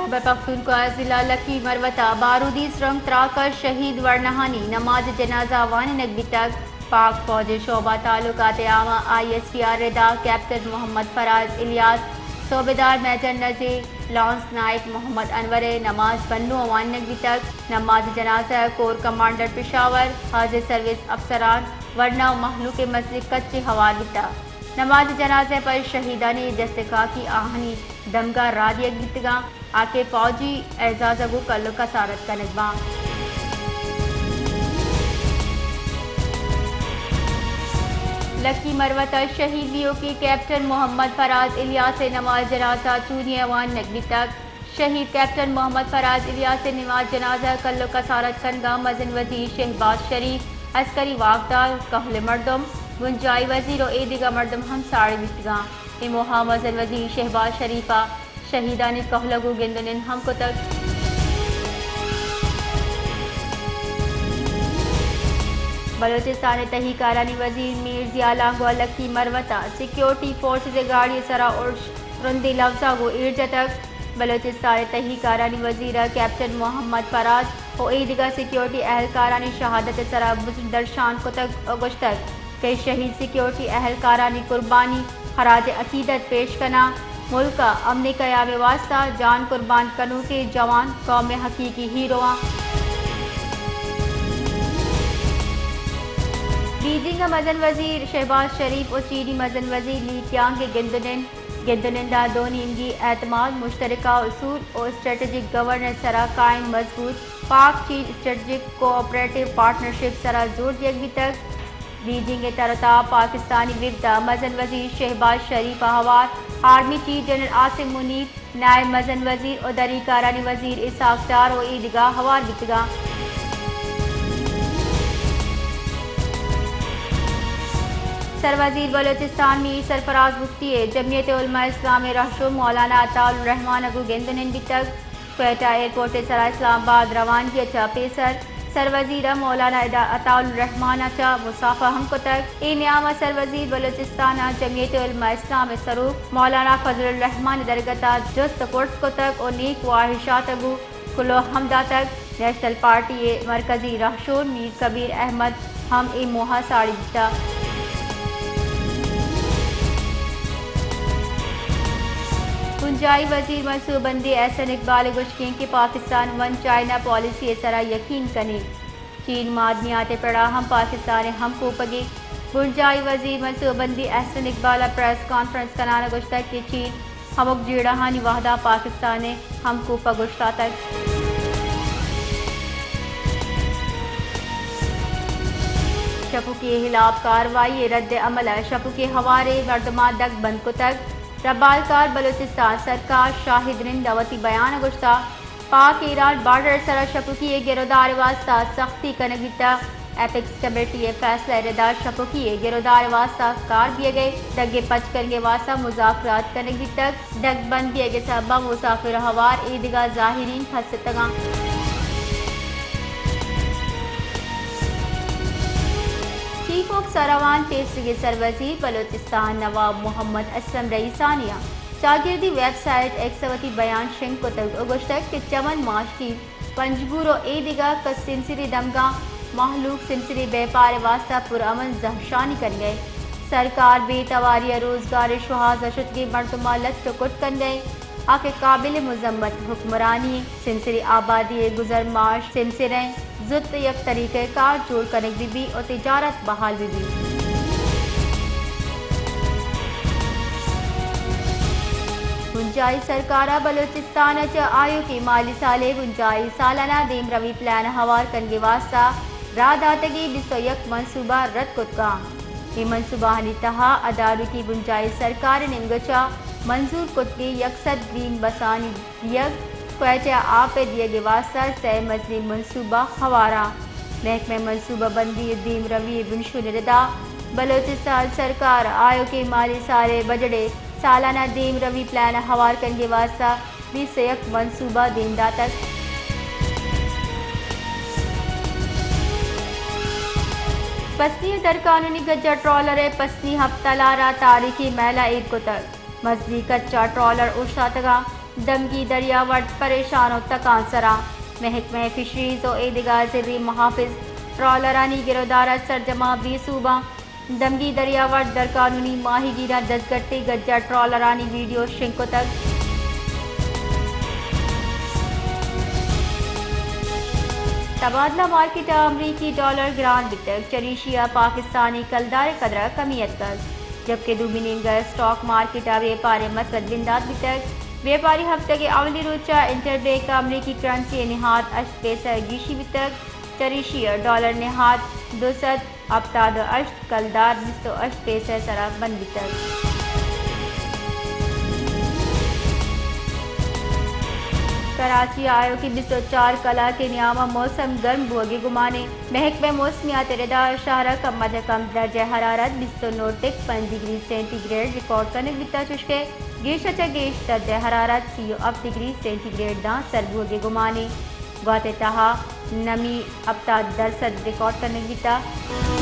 صوبہ پختونخوا ءِ ضلع لکی مروت ءَ بارودی سرنگ تراک ءَ شہید ورناہانی نماز جنازہ وانینگ بیتگ۔ پاک فوج ءِ شعبہ تعلقات عامہ آئی ایس پی آر ءِ ردا کیپٹن محمد فراز الیاس، صوبیدار میجر نذیر، لانس نائیک محمد انور ءِ نماز بنو ءَ وانینگ بیتگ۔ نماز جنازہ ءَ کور کمانڈر پشاور، حاضر سروس افسران، ورنا ءُ مہلوک ءِ مزنیں کچے ہوار بیتگ۔ نماز جنازہ ءَ پد شہیدانی جست ءِ خاکی آہانی دمگاں راہ دیگ بیتگاں، آ کہ فوجی اعزاز ءَ گوں کل ءُ کسارت کنگ باں۔ لکی مروت ءَ شہید بی او کے کیپٹن محمد فراز الیاس ءِ نماز جنازہ چونی ءَ وانینگ بیتگ۔ شہید کیپٹن محمد فراز الیاس ءِ نماز جنازہ ءَ کل ءُ کسارت کنگ ءَ مزن وزیر شہباز شریف، عسکری واکدار، کہول ءِ مردم، بنجاہی وزیر ءُ ایدگہ مردم ہم ساڑی بیتگاں۔ اے موہ ءَ مزن وزیر شہباز شریف ءَ شہیدانی کہول ءَ گوں گند ءُ نند ہم کتگ۔ بلوچستان ءِ تہی کارانی وزیر میر ضیاء لانگو ءَ لکی مروت ءَ سیکیورٹی فورسز ءِ گاڑی ءِ سرا ارش ترندیں لوزاں گوں ایر جتگ۔ بلوچستان ءِ تہی کارانی وزیر ءَ کیپٹن محمد فراز ءُ ایدگہ سیکیورٹی اہلکارانی شہادت ءِ سرا بزگ درشان کتگ ءُ گوشتگ کہ شہید سیکیورٹی اہلکارانی قربانی خراج عقیدت پیش کناں۔ ملک ءِ امن ءُ قیام ءِ واستہ جان قربان کنوکیں جوان قوم ءِ حقیقی ہیرو آں۔ بیجنگ ءَ مزن وزیر شہباز شریف ءُ چینی مزن وزیر لی کیانگ ءِ گند ءُ نند۔ گند ءُ نند ءَ دو نیمگی اعتماد، مشترکہ اصول ءُ اسٹریٹجک گورننس ءِ سرا قائم مضبوط پاک چین اسٹریٹجک کوآپریٹو پارٹنرشپ ءِ سرا زور دیگ بیتگ۔ بیجنگ ءِ تر ءُ تاب پاکستانی وفد ءَ مزن وزیر شہباز شریف ءَ ہوار آرمی چیف جنرل عاصم منیر، نائب مزن وزیر ءُ دری کارانی وزیر اسحاق ڈار ءُ ایدگہ ہوار بیتگاں۔ سروزیر بلوچستان میر سرفراز بگٹی ءِ جمعیت علماء اسلام ءِ رہشون مولانا عطا الرحمان ءَ گوں گند ءُ نند بیتگ۔ کوئٹہ ایئرپورٹ ءِ سرا اسلام آباد روانگی ءَ چہ پیسر سروزیر ءَ مولانا ادا-، عطا الرحمان ءَ چہ مصافحہ ہم کتگ۔ اے نیام ءَ سروزیر بلوچستان ءَ جمعیت علماء اسلام ءِ سروک مولانا فضل الرحمان ءِ درگت ءَ جست ءُ پرس کتگ ءُ نیک واہشات ءَ گوں کلوہ ہم داتگ۔ نیشنل پارٹی ءِ مرکزی رہشون میر کبیر احمد ہم اے موہ ءَ ساڑی بیتگ۔ بنجاہی وزیر منصوبہ بندی احسن اقبال ءِ گوشگ اِنت کہ پاکستان ون چائنا پالیسی ءِ سرا یقین کنیت۔ چین معدنیات ءِ پڑا ہم پاکستان ءِ ہمکوپگے۔ بنجاہی وزیر منصوبہ بندی احسن اقبال ءَ پریس کانفرنس کنان ءَ گوشتگ کہ چین ہمک جیڑہانی وہدا پاکستان ءِ ہمکوپگ اوشتاتگ۔ شپکی ءِ ہلاپ کاروائی ءِ رد عمل ءَ شپکی ءِ ہوار ءِ مردماں دگ بند کتگ۔ ربالکار بلوچستان سرکار شاہد رند ءَ وتی بیان ءَ گوشتگ، پاک ایران بارڈر ءِ سرا شپکی ءِ گرودار ءِ واستہ سختی کنگ بیتگ۔ اپیکس کمیٹی ءِ فیصلہ ءِ ردا شپکی ءِ گرودار ءِ واستہ کار بیگ ءِ دگ ءِ پچ کنگ ءِ واستہ مذاکرات کنگ بیتگ۔ دگ بند بیگ ءِ سبب ءَ مسافر ءُ ہوار ایدگہ زاہرین پھستگ اَنت۔ چیف آف سراوان پیسریگیں سروزیر بلوچستان نواب محمد اسلم رئیسانی ءَ چاگردی ویب سائٹ ایکس ءَ وتی بیان شنگ کتگ ءُ گوشتگ کہ چمن، ماشکی، پنجگور ءُ اے دگہ کس سیمسری دمگاں مہلوک سیمسری بیپار ءِ واستہ پرامن زہرشانی کنگ ءَ اِنت۔ سرکار بے تواری ءَ روزگار ءِ شوہاز ءَ شتگیں مردماں لٹ ءُ کٹ کنگ ءَ اِنت، آ کہ قابل مذمت حکمرانی اِنت۔ سیمسری آبادی ءِ گزر معاش سیمسر اِنت، زوت یک طریقہ کار جوڑ کنگ بہ بیت ءُ تجارت بحال بہ بیت۔ بنجاہی سرکار ءَ بلوچستان ءَ چہ آیوکیں مالی سال ءِ بنجاہی سالانہ دیمروی پلان ءِ ہوار کنگ ءِ واستہ راہ داتگیں بیست ءُ یک منصوبہ رد کت کنت۔ اے منصوبہانی تہا ادارکی بنجاہی سرکار ءِ نیمگ ءَ چہ منظور کتگیں یک سد گرین بسانی دیگ، کوئٹہ ءَ آپ ءِ دیگ ءِ واستہ سئے مزنیں منصوبہ ہوار اَنت۔ محکمہ منصوبہ بندی ءُ دیمروی ءِ بنشون ءِ ردا بلوچستان سرکار ءَ آیوکیں مالی سال ءِ بجٹ ءِ سالانہ دیمروی پلان ءِ ہوار کنگ ءِ واستہ بیست ءُ یک منصوبہ دیم داتگ۔ پسنی ءِ درقانونی گجا ٹرالر ءِ پسنی ہپت تلار ءَ تاریخی محل ءَ ایر کتگ۔ مزنیں کچ ءَ ٹرالر اوشتاتگ اَنت۔ دمگی دریاوٹ پریشان و تکان سرا، محکمہ فشریز و ایدگہ زرعی محافظ ٹرالرانی گرودار ء سرجماں بے سوباں۔ دمگی دریاوٹ در قانونی ماہی گیراں دزگٹی گجا ٹرالرانی ویڈیو شنگ کتگ۔ تبادلہ مارکیٹ ء امریکی ڈالر گران بیتگ، چریشی ء پاکستانی کلدار ء قدر ء کمی اتکگ، جبکہ دومی نیمگ ء اسٹاک مارکیٹ ء بیپار ء مثبت بندات بیتگ۔ بیپاری ہفتگ ء اولی روچ ء انٹر بینک ء امریکی کرنسی ء نہاد ہشت پیسہ ء گیشی بیتگ، چریشی ء ڈالر نہاد دو سد ہپتاد و ہشت کلدار بیست و ہشت پیسہ ء سرا بند بیتگ۔ کراچی ء آیوکیں بیست و چار کلاک ء نیام ء موسم گرم بوگ ء گمان انت۔ محکمہ موسمیات ء ردا شہر ء کم از کم درجہ حرارت بیست و نو ٹک پنچ ڈگری سینٹی گریڈ ریکارڈ کنگ بیتگ، چوشکہ گیش ء چہ گیش درجہ حرارت سی و ہپت ڈگری سینٹی گریڈ داں سر بوگ ء گمان انت۔ گوات ء تہا نمی ہپتاد درسد ریکارڈ کنگ بیتگ۔